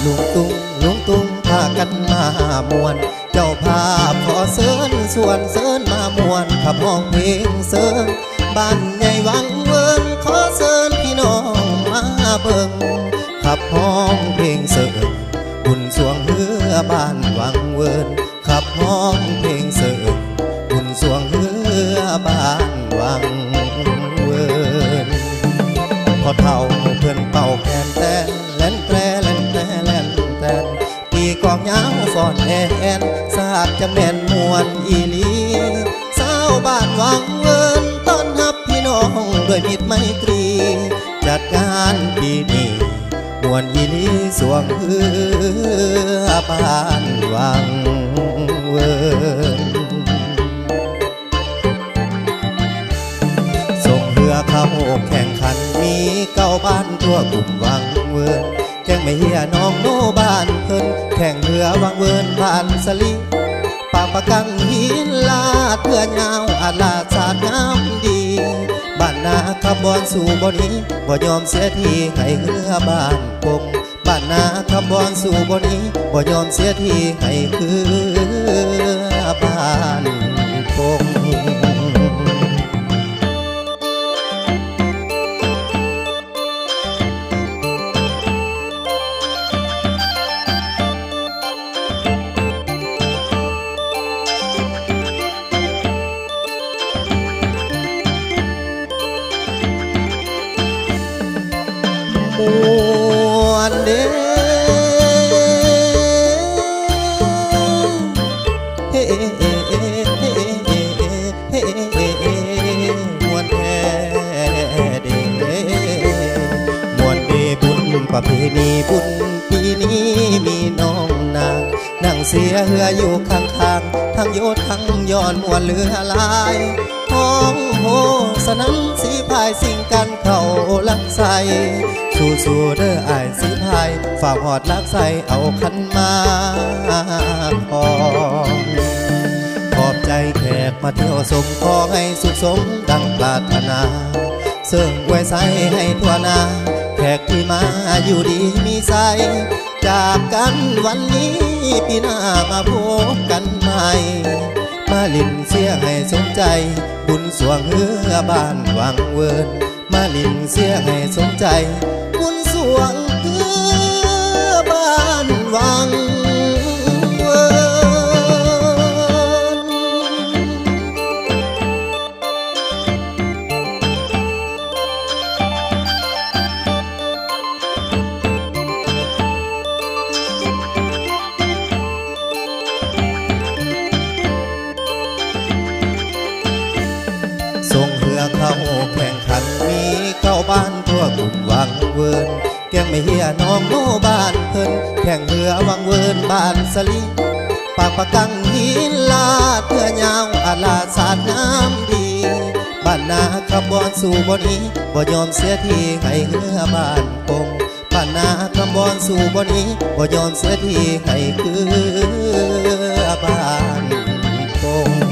ລຸງຕຸງ ລຸງຕຸງພາກັນມາມ່ວນ ເຈົ້າພາບຂໍເຊີນຊວນ ເຊີນມາມ່ວນ ຂັບຮ້ອງເພງເຊີນ ບ້ານໃຫຍ່ວັງເວີນ ຂໍເຊີນພີ່ນ້ອງມາເບິ່ງ ຂັບຮ້ອງເພງເຊີນ ບຸນຊ່ວງເຮືອບ້ານວັງເວີນ ຂັບຮ້ອງເພງເສີມບຸນຊ່ວງເຮືອບ້ານວັງເວີນ ພໍ່ເຖົ້າເພິ່ນເປົ່າແຄນແຕ່ນ ແລ່ນແຕຣ ແລ່ນແຕຣ ແລ່ນແຕນ ຕີກອງຍາວຟ້ອນແອນ ສາກຈະແມ່ນມ່ວນອີ່ຫຼີ ຊາວບ້ານວັງເວີນ ຕ້ອນຮັບພີ່ນ້ອງດ້ວຍມິດໄມຕີ ຈັດງານປີນີ້ ມ່ວນອີ່ຫຼີຊ່ວງເຮືອບ້ານວັງເວີນ ຊ່ວງເຮືອເຂົ້າແຂ່ງຂັນ ມີເກົ້າບ້ານທົ່ວກຸ່ມວັງເວີນ ແກ້ງແມ່ເຮຍນ້ອງໂນບ້ານເພິ່ນ ແຂ່ງເຮືອວັງເວີນບ້ານສະຫຼີ ປາກປະກັງຫີນລາດ ເຮືອຍາວອາດລາດສາດງາມດີ ບ້ານນາຄຳບອນສູ້ບໍ່ໜີ ບໍ່ຍອມເສຍທີ່ໃຫ້ເຮືອບ້ານປົງ ບ້ານນາຄຳບອນສູ້ບໍ່ໜີ ບໍ່ຍອມເສຍທີ່ໃຫ້ເຮືອບ້ານປົງ. ມ່ວນເດ້ ເຮ ເຮ ເຮ ເຮ ເຮ ເຮ ມ່ວນແທ້ເດ້ ມ່ວນເດ້ ບຸນປະເພນີ ບຸນປີນີ້ມີນ້ອງນາງ ນັ່ງເຊຍເຮືອຢູ່ຂ້າງໆ ທັງໂຍທັງຍ້ອນມ່ວນເຫຼືອຫຼາຍ ຮ້ອງໂຮສະໜັ່ນສີພາຍ ຊິງກັນເຂົ້າລັກໄຊ ສູ້ໆເດີອ້າຍສີພາຍ ຝາກຮອດລັກໄຊ ເອົາຂັນໝາກຂອງ ຂອບໃຈແຂກມາທ່ຽວຊົມ ຂໍໃຫ້ສຸກສົມດັ່ງປາດຖະໜາ ເຊິ່ງອວຍໄຊໃຫ້ທົ່ວໜ້າ ແຂກທີ່ມາຢູ່ດີມີໄຊ ຈາກກັນວັນນີ້ ປີໜ້າມາພົບກັນໃໝ່ ມາຫຼິ້ນເຊຍໃຫ້ສົມໃຈ ບຸນຊ່ວງເຮືອບ້ານວັງເວີນ ມາຫຼິ້ນເຊຍໃຫ້ສົມໃຈ ບຸນຊ່ວງເຮືອບ້ານວັງເວີນ. ສົ່ງເຮືອເຂົ້າແຂ່ງຂັນ ມີເກົ້າບ້ານທົ່ວກຸ່ມວັງເວີນ ແກ້ງແມ່ເຮຍນ້ອງໂນບ້ານເພິ່ນ ແຂ່ງເຮືອວັງເວີນບ້ານສະຫຼີ ປາກປະກັງຫີນລາດ ເຮືອຍາວອາດລາດສາດງາມດີ ບ້ານນາຄຳບອນສູ້ບໍ່ໜີ ບໍ່ຍອມເສຍທີ່ໃຫ້ເຮືອບ້ານປົງ ບ້ານນາຄຳບອນສູ້ບໍ່ໜີ ບໍ່ຍອມເສຍທີ່ໃຫ້ເຮືອບ້ານປົງ.